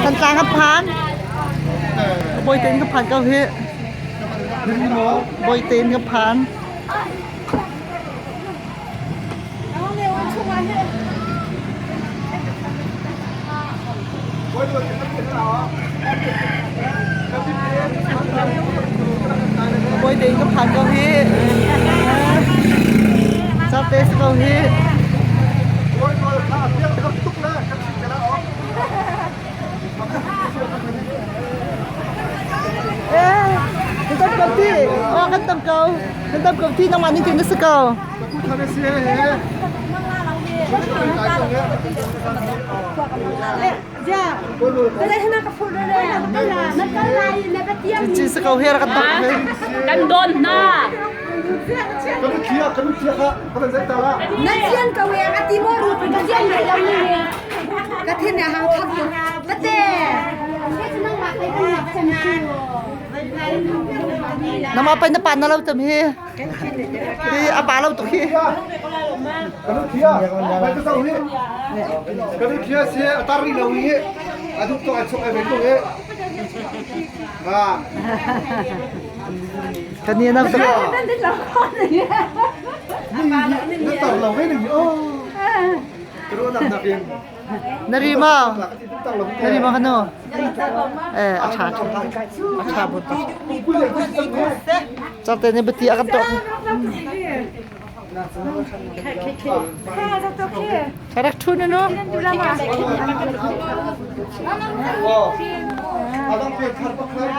Thantlang ka phan. Bawi tein ka phan ko hi. Bawi tein ka phan. Bawi tein ka phan ko hi. Carte si ko hi. Eh, kan tam ko ti. Oh, kan tam ko. Kan tam ko ti nangmah ning na si ko. Ci si ko hi rak kan tam. Kan don hna. Na sian ka we a ti mo ru ka sian ngai lo ni ka thin na hang thap tu na te Nama pai na pan na lo tam hi. Hi a pa lo tuk hi. Kanu thia si a tar ri lo hi a duk to a chok ai ve ko he. Kan ni nam tuk. Na tar lo ve ni oh. Kanu nak nak in. Na ri ma. Na ri ma kanu. Eh, a tha a tha but. Carte ni bati a kan to. Karak thu nu nu. Adang pe thar pak lai.